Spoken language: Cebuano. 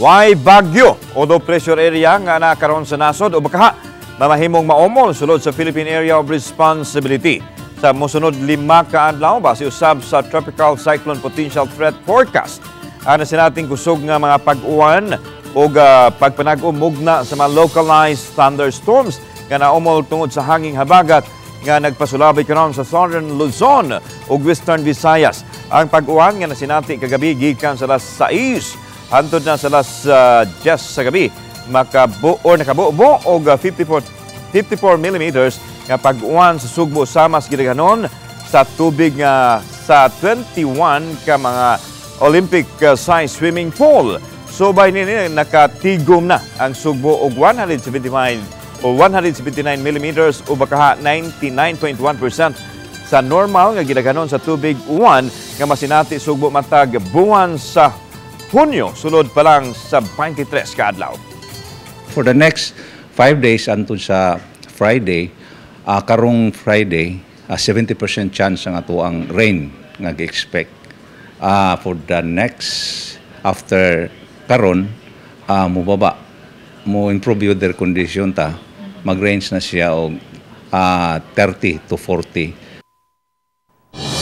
Way bagyo o low pressure area nga nakaroon sa nasod o bakaha mamahimong maumol sulod sa Philippine Area of Responsibility sa mosunod 5 ka adlaw, base usab sa Tropical Cyclone Potential Threat Forecast. Ang nasinating kusog nga mga pag-uwan o pagpanag-o mugna sa mga localized thunderstorms nga naumol tungod sa hanging habagat nga nagpasulabay karon sa Southern Luzon ug Western Visayas. Ang pag-uwan nga nasinati kagabi gikan sa alas 6 hantod na sa alas 10 sa gabi makabuo or nakabuo og 54 millimeters nga pag-uwan sa Sugbo, sama sa gidaghanon sa tubig nga sa 21 ka mga Olympic size swimming pool. Subay nini, nakatigom na ang Sugbo og 175 o 179 millimeters o bakaha 99.1% sa normal nga gidaghanon sa tubig uwan nga masinati Sugbo matag buwan sa Hunyo, sulod pa lang sa 23 ka adlaw. For the next 5 days until sa Friday, karong Friday, 70% chance ang atoang rain nga gi-expect. For the next after karon, mubaba, mo improve weather condition ta, mag-range na siya og 30 to 40.